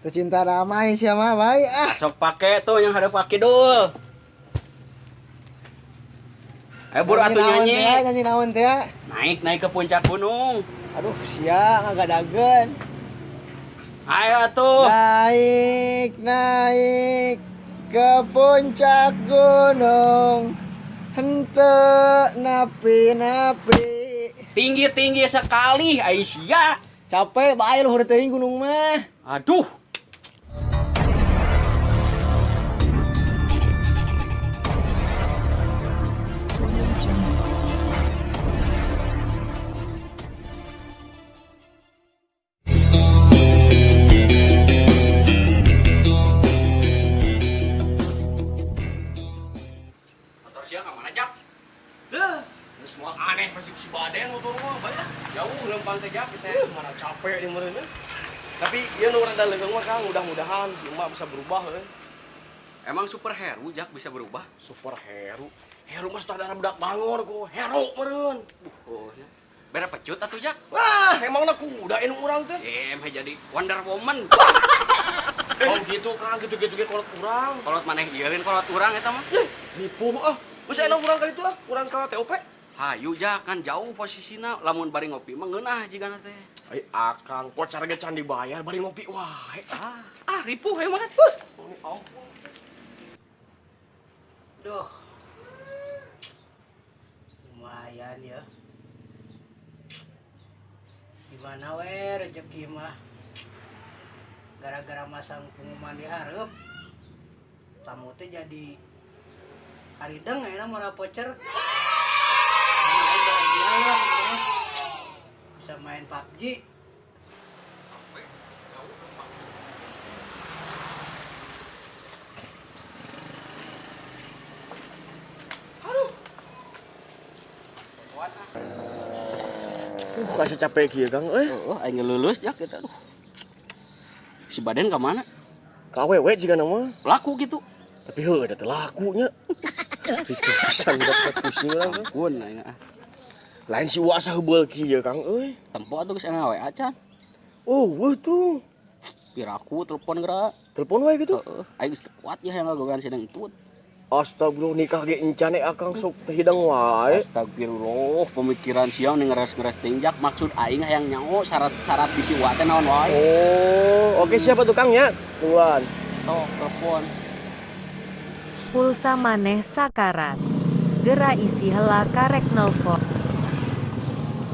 Teu cinta damai sia mah bae ah. Sok pake tuh yang hadap kidul. Ayo buru atuh nyanyi. Nyanyi naon teh? Naik naik ke puncak gunung. Aduh, sia ngagadageun. Ayo atuh. Naik naik ke puncak gunung. Henteu napi-napi. Tinggi-tinggi sekali Aisyah. Capek bae luhur teuing gunung mah. Aduh. Motor sia ka mana, Jak? Dah, semua aneh pasti si Baden motor mah banyak. Jauh lempang teh, Jak, kita. Mana capek di meureun. Tapi ieu nu urang leungeung mah Kang, mudah-mudahan si emak bisa berubah euy. Emang super Heru, Jak, bisa berubah? Super Heru. Heru mah sutradara budak bangor kok. Heru meureun. Oh, ya. Bera pecut atuh, Jak. Wah, emangna kuda anu urang teh? Mah jadi Wonder Woman. Oh gitu Kang, gitu-gitu ge kolot urang. Kolot maneh ieu lain kolot urang eta mah. Nipuh ah. Geus enak urang kali itu ah, urang ka TOP. Hayu, Jak, kan jauh posisina lamun bari ngopi mah ngeunah jigana teh. Ai akang kocar ge can dibayar bari ngopi wae. Ah, ripuh emang kan. Ini ampun. Duh. Lumayan ya. Gimana we rezeki mah. Gara-gara masang pengumuman di hareup. Tamu teh jadi harideng ayeuna moal voucher. Bisa main PUBG. Kasih capek kieu Kang euy. Oh, aing lulus ya kita. Aduh. Si Baden ka mana? Ka awewe jigana mah. Laku gitu. Tapi heuh da teu laku nya. Itu pisan budak pusing urang teh. Ampun aing ah. Lain si Uwa asa heubeul kieu Kang euy. Tempo atuh geus enak we acan. Oh, weuh tuh. Piraku telepon geura. Telepon wae gitu. Heeh, aing geus teu kuat ya yang ngagawean si Dengtut. Astagfirullah nikah ge encan akang sok teu hidang wae. Astagfirullah, pemikiran sia nu ngeres-ngeres tinjak maksud aing hayang nyaho syarat-syarat di si Uwa teh naon wae. Oh, oke siapa tuh Kang nya? Tungguan. Tok telepon. Pulsa maneh sakarat. Gera isi hela karek nelpon.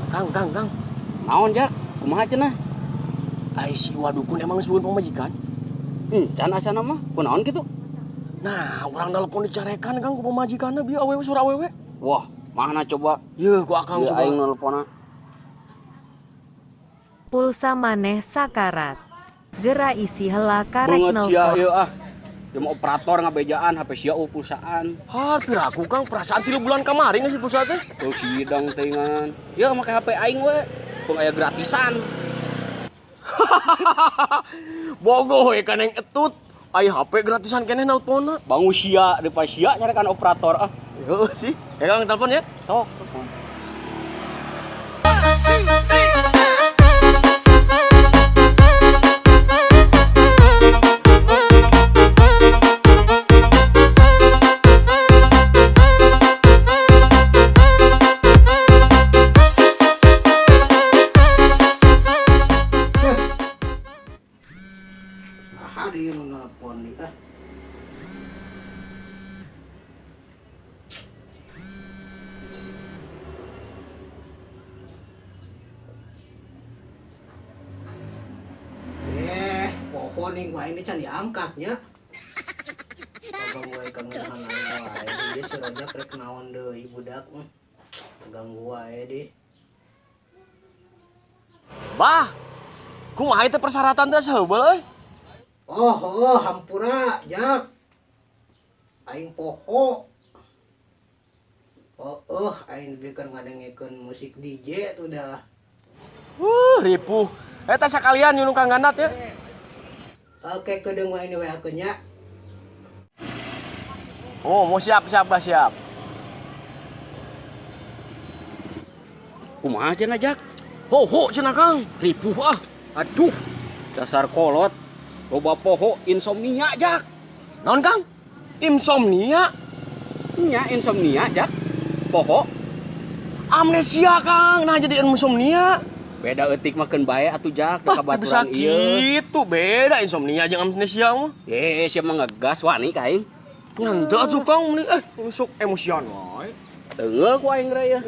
Kang, Kang, Kang. Naon, Jak? Kumaha cenah? Ai si Uwa dukun emang geus boga pamajikan? Can asana mah, kunaon kitu? Nah, urang nelpon dicarekan Kang ku pamajikanna bieu awewe suara awewe. Wah, mana coba? Yeuh, ku akang Ieu coba. aing nelponna. Pulsa maneh sakarat. Gera isi hela karek Beungeut sia nelpon. ieu ah. Dia mah operator ngabejaan HP sia eueuh pulsaan. Ha, piraku Kang, perasaan 3 bulan kamari geus pulsa teh. Tuh hidang teuingan. Ieu make HP aing we. Pung aya gratisan. Bogoh we kan yang etut. Ai HP gratisan keneh nelponna. Bangun sia, depan sia carekan operator ah. Heuh sih. Ya Kang telepon ya. Tok, telepon. Ah, dia nu nelpon deui ah. Pohon ning wae ini can diangkatnya. Ganggu wae ka ngeunahan aing wae. Ieu si Rojak rek naon deui budak mah. Ganggu wae deh. Bah. Kumaha ieu teh persyaratan teh saheubeul euy? Oh, oh, hampura, Jak. Aing poho. Oh, oh, aing bikeun ngadengekeun musik DJ tuh dah. Ripuh. Eta sakalian nyunung Kang Gandat ya. Oke, kedeung wae ini WA-keun nya. Oh, mau siap, siap, bah, siap. Kumaha cenah, Jak? Ho, ho cenah Kang. Ripuh ah. Aduh, dasar kolot. Loba poho insomnia, Jak. Naon, Kang? Insomnia? Nya insomnia, Jak. Poho Amnesia, Kang. Nah, jadi insomnia. Beda eutik mah keun bae atuh, Jak, da Wah, bisa kabaturan ieu. gitu. Beda insomnia jeung amnesia mah. Eh, sia mah ngegas wani ka aing. Nyanda atuh, Kang, mending sok emosian wae. Teunggeul ku aing re ya.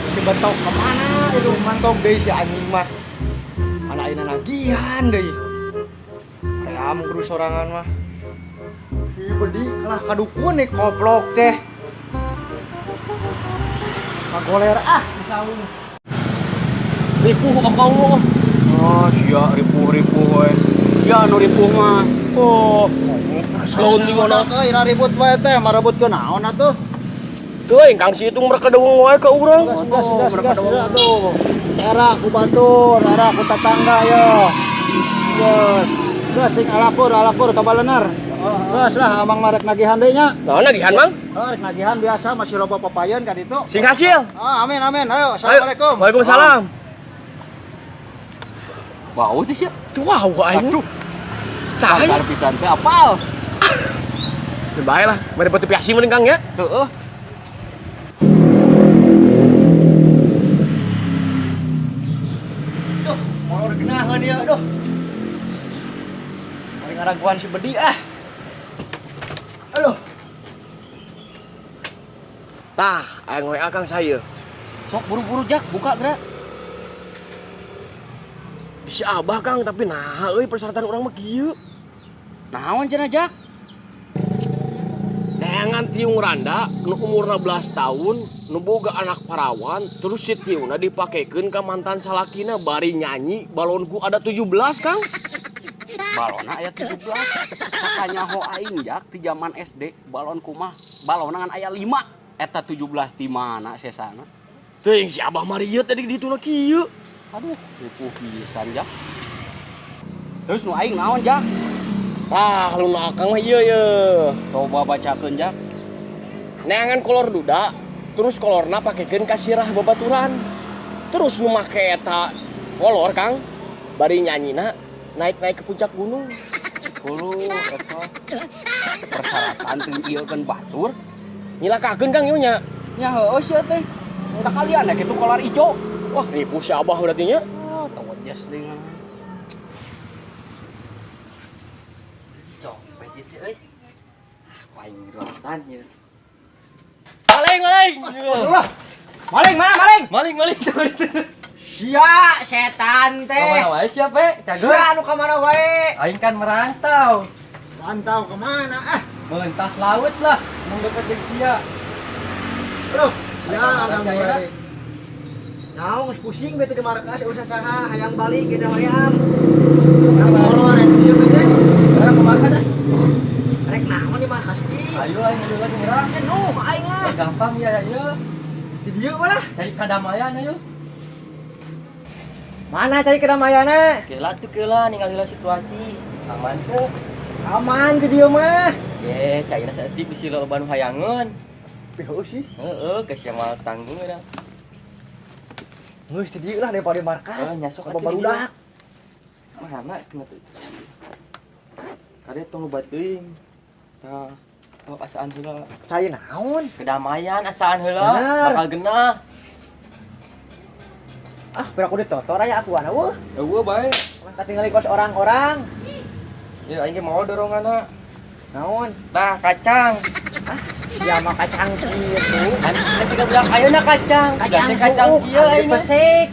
Si betok kemana itu mantap deh si anjing mah. Anak ayeuna nagihan deui. Rea kudu sorangan mah. Ih bedi kalah kadukun nih koplok teh. Kagoler ah misalnya. Ripuh akang mah. Oh, sia ripuh-ripuh we. Ya nu ripuh mah. Oh, slow nih ngono. Euy, ira ribut wae teh, marebutkeun naon atuh? Teuing Kang si itu mereka deweng wae ka urang. Sudah, sudah, sudah, aduh. Era ku batur, era ku tetangga yo. Geus, geus sing alakur, alakur ka balener. Geus lah amang marek nagihan deui nya. Naon nagihan, Mang? Oh, rek nagihan biasa masih loba papayeun ka ditu. Sing hasil. Ah, amin amin. Ayo, Ayo. assalamualaikum. Waalaikumsalam. Bau teh sia. Tuh wah, aing. Aduh, Saha? kasar pisan teh apal. Bae lah, mari batu piasi mending Kang ya. Heeh. Duh, molor geunaheun ieu, aduh. Paling ngaraguan si Bedi ah. Aduh. Tah, aing WA Kang saya. Sok buru-buru Jak, buka geura. Di si Abah Kang, tapi nah euy persyaratan urang mah kieu. Naon cenah, Jak? Neangan tiung randa nu umurna belas tahun, nu boga anak parawan, terus si tiungna dipakekeun ka mantan salakina bari nyanyi balonku ada 17, Kang. Balona aya 17. Sakanyaho aing Jak di zaman SD, balon kumah, balona ngan aya 5. Eta 17 di mana sesana? Teuing si Abah mah rieut tadi di dituna kieu. Aduh, ripuh pisan Jak. Terus nu aing naon, Jak? Tah, lu nu akang mah ieu ye. Coba bacakeun, Jak. Neangan kolor duda, terus kolorna pakekeun ka sirah babaturan. Terus nu make eta kolor, Kang, bari nyanyina naik-naik ke puncak gunung. Hulu eta persyaratan teu ieu keun batur. Nyilakakeun Kang ieu nya. Nya heueuh sia teh. Sakalian kitu kolor ijo. Wah, ripuh si Abah berarti nya. Oh, tau jas deui. Copet itu euy. Aku aing luasan ya. Maling, maling. Lah. Maling mana maling? Maling, maling. Sia setan teh. Kemana wae siapa? Cagur. Sia anu ka mana wae? Aing kan merantau. Rantau kemana ah? Melintas laut lah, mendekati sia. Aduh, ya Aing agak saya. mulai. Naon geus pusing bete di markas usah saha hayang balik ke Mariam. Yang molor eta ieu bete. Sekarang ke markas ah. Rek naon di markas ieu? Ayo aing dulu lagi ngerak. Jenuh aing ah. Gampang ya ayo. Di dieu malah. Cari kadamaian ayo. Mana cari kedamaianna? Kela tuh kela ninggal heula situasi. Aman tuh. Aman di dieu mah. Ye, cairna saeutik bisi loba nu hayangeun. Tapi heueuh sih. Heeh, ke sia moal tanggung da. Geus di dieu lah daripada di markas. Oh, nyasok Loba atuh di barudak. Mana kena tuh? Kade tong loba teuing. Tah, oh asaan heula. Cai naon? Kedamaian asaan heula, Bener. bakal genah. Ah, pira aku ditotor aya aku ana weuh. Eueuh bae. Mah katingali kos orang-orang. Ya aing ge mau doronganna. Naon? Nah, kacang. Ya mah kacang kieu. Kan kan siga bilang ayeuna kacang. Kacang Sugante kacang suuk, kieu anu ayeuna. dipesek.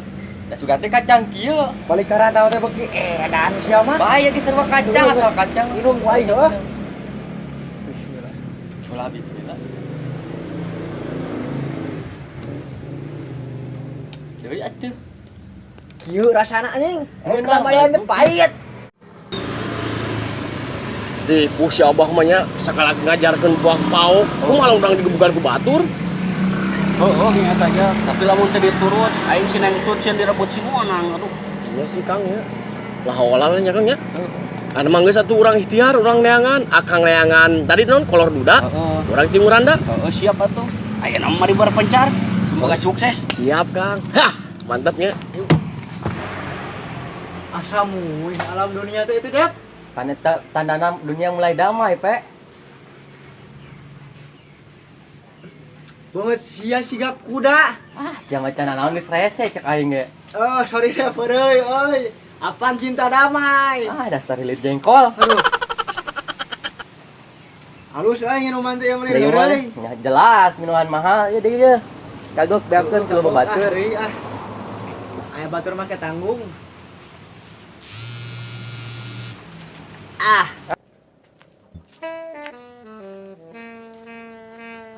Da sugante kacang kieu. Balik ka rantau teh beuki edan sia mah. Bahaya ge sarua kacang asal kacang. Minum ku aing heuh. Bismillah. Ulah bismillah. Deui atuh. Kieu rasana anjing. Eh Beunang, kedamaian teh bagus. pahit. Ripuh si Abah mah nya sakala ngajarkeun buah paok. Kumaha urang digebugan ku batur? Heeh, nya eta Jak. Tapi lamun teu diturut, aing si Neng Tut sieun direbut si Monang. Aduh. Iya sih Kang ya. Lah olah nya Kang ya. Anu mah geus atuh urang ikhtiar, urang neangan, akang neangan. Tadi naon kolor duda? Heeh. Urang ti nguranda. Heeh, siap atuh. Ayeuna mah mari berpencar. Semoga sukses. Siap, Kang. Hah, mantapnya. Asa muih alam dunia teh itu, Dep. Kan eta tandana dunia mulai damai, Pe. Banget sia siga kuda. Ah, sia macan naon geus rese cek aing ge. Oh, sorry Dep, euy, euy. Apaan cinta damai? Ah, dasar hilir jengkol. Aduh. Halus euy minuman teh yang Deui mah, euy. ya, jelas minuman mahal ya deui ye. Kagok beakeun si loba batur. Ah, deui, ah. Aya batur mah ke tanggung. Ah.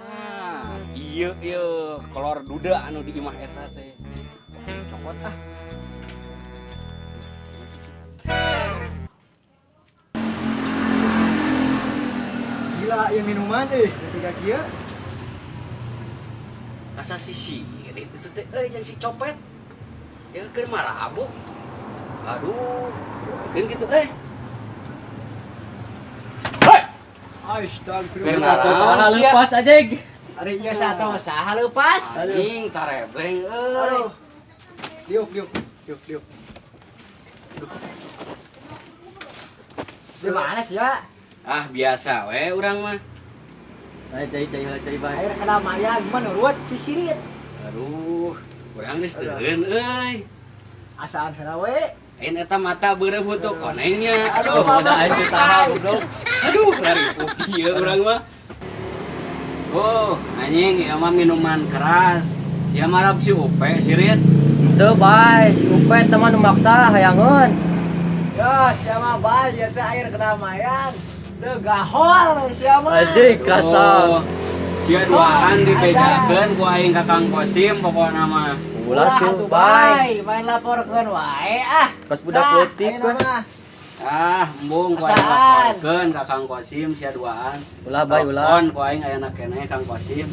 Ah, iya ieu kolor duda anu di imah eta teh. Cokot ah. Gila ya minuman ketika kieu. Asa si sirit itu teh euy jeung si copet. Ya keur marabok. Aduh, keun kitu euy. Hei, Astagfirullah. Saha leupas aja. Ari ieu satu saha leupas. Anjing tarebleng euy. Aduh. Diuk diuk diuk diuk. Di mana sih ya? Ah, biasa we urang mah. Ayo cai cai cai bae. Air kedamaian menurut si sirit. Aduh, urang geus teueun euy. Asaan heula we. Ain eta mata beureum huntu konengnya. Aduh, Aduh, aing teh saha goblok. Aduh, lari ieu urang mah. Oh, anjing ieu mah minuman keras. Ieu mah rap si Upe sirit. Teu bae, si Upe teh mah nu maksa hayangeun. Ya, siapa bae ieu teh air kedamaian. Teu gahol siapa. Anjing kasar. Oh, sia duaan dibejakeun ku aing ka Kang Kosim pokona mah. Ulah tuh bae. Main laporkeun wae ah. Kos budak leutik we. Ah, embung ku aing Asaan. laporkeun ka Kang Kosim sia duaan. Ulah bae ulah. Telepon ku aing aya keneh Kang Kosim.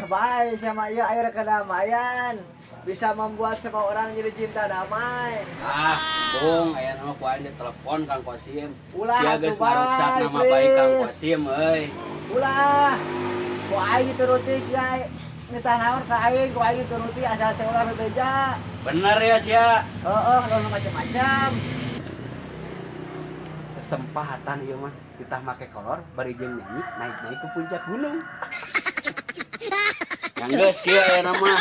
Bae sama ieu air kedamaian. Bisa membuat semua orang jadi cinta damai. Ah, embung aya nama ku aing ditelepon Kang Kosim. Ulah Sia atuh, geus ngaruksak bae, nama baik Kang please. Kosim euy. Ulah. Ku aing dituruti sia nitah naon ka aing, ku aing dituruti asal seolah bebeja. Bener ya sia. Heeh, kalau macam-macam. Kesempatan ieu mah kita make kolor bari jeung nyanyi naik-naik ke puncak gunung. Yang geus kieu aya mah.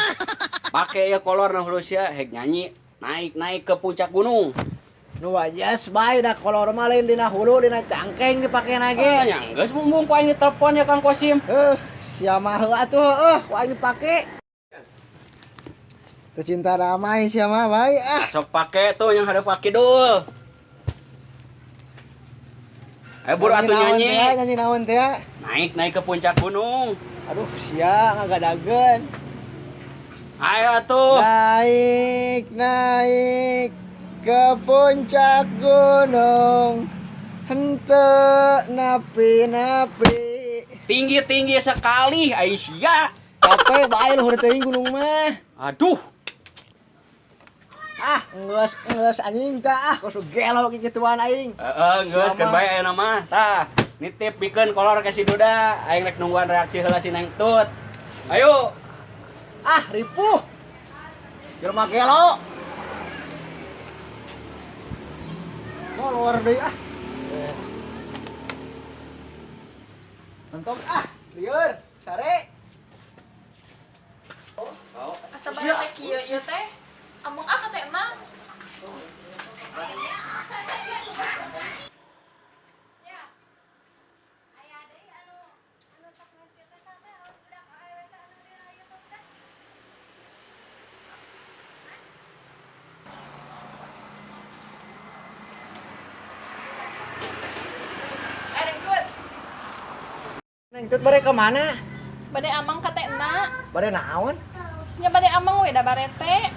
Pake ya kolor na hulu sia hek nyanyi naik-naik ke puncak gunung. Nu wajas bae da kolor mah lain dina hulu dina cangkeng dipake Ah, ge. yang geus bumbung ku aing ditelepon ya Kang Kosim. Sia mah heuh atuh heuh ku aing dipake. Teu cinta damai sia mah bae ah. Sok pake tuh yang hadap kidul. Ayo buru atuh nyanyi. Nyanyi naon teh? Naik-naik ke puncak gunung. Aduh, sia ngagadageun. Ayo atuh. Naik, naik ke puncak gunung. Henteu napi-napi. Tinggi-tinggi sekali Aisyah. Capek bae luhur teuing gunung mah. Aduh. Ah, geus anjing tah ah, kos gelo kikituan aing. Heeh, geus keun bae ayeuna mah. Tah, nitip bikeun kolor ke si Duda. Aing rek nungguan reaksi heula si Neng Tut. Ayo. Ah, ripuh. Jelema gelo. Molor deui ah. Mentok ah, lieur, sare. Asta bade teh kieu ieu teh. Ameng ah ka teh enang. Neng Tut bare ka mana? Bade ameng ka teh enak. Bare naon? Nya bade ameng we da barete.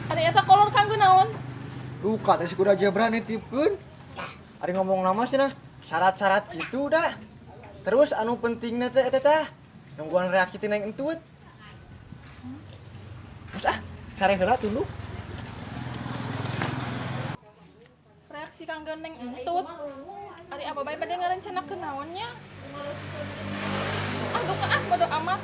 Ari eta kolor kanggo naon? Duka teh si kuda jebra nitipkeun. Ari ngomong nama cenah syarat-syarat gitu dah. Terus anu pentingna teh eta tah nungguan reaksi ti Neng Entut. Terus ah, sare heula tunduk. manggil Neng Entut. Ari apa bae bade ngarencanakeun naon nya? Ah, duka ah bodo amat.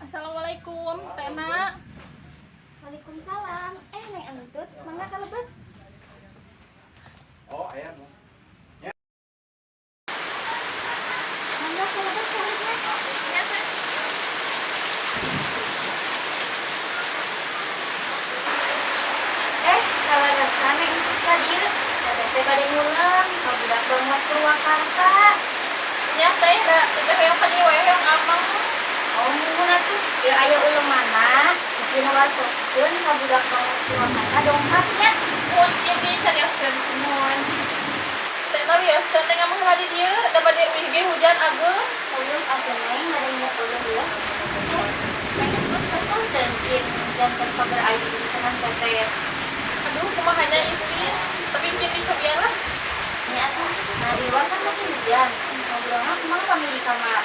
Assalamualaikum, Tena. Waalaikumsalam. Eh, Neng Entut, mangga kalebet. Oh, aya nu. Mangga kalebet salibna. Nya teh. Eh, kaleresan Neng Entut ka dieu. Teteh teh bade nguleng ka budak banget Purwakarta. Nya teh da teteh hoyong ka dieu we hoyong ameng. Oh, muhun atuh. Ieu aya ulemanna, bikin wartoskeun ka budak banget Purwakarta dongkap nya. Mun ieu dicarioskeun. Muhun. Teh na wioskeun teh ngameng heula di dieu, da bade uih ge hujan ageung. Serius atuh Neng, bade nginep ulun ieu. Eh, Neng Entut kesel teu kin janten pager ayu di tenan teteh. Aduh, kumaha nya isin. Tapi mungkin dicobian lah. Nya atuh, nah di luar kan masih hujan. Ngobrolna kumaha kami di kamar.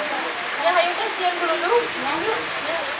Ya hayu teh sieun dulu. Nya yuk. Ya, yuk.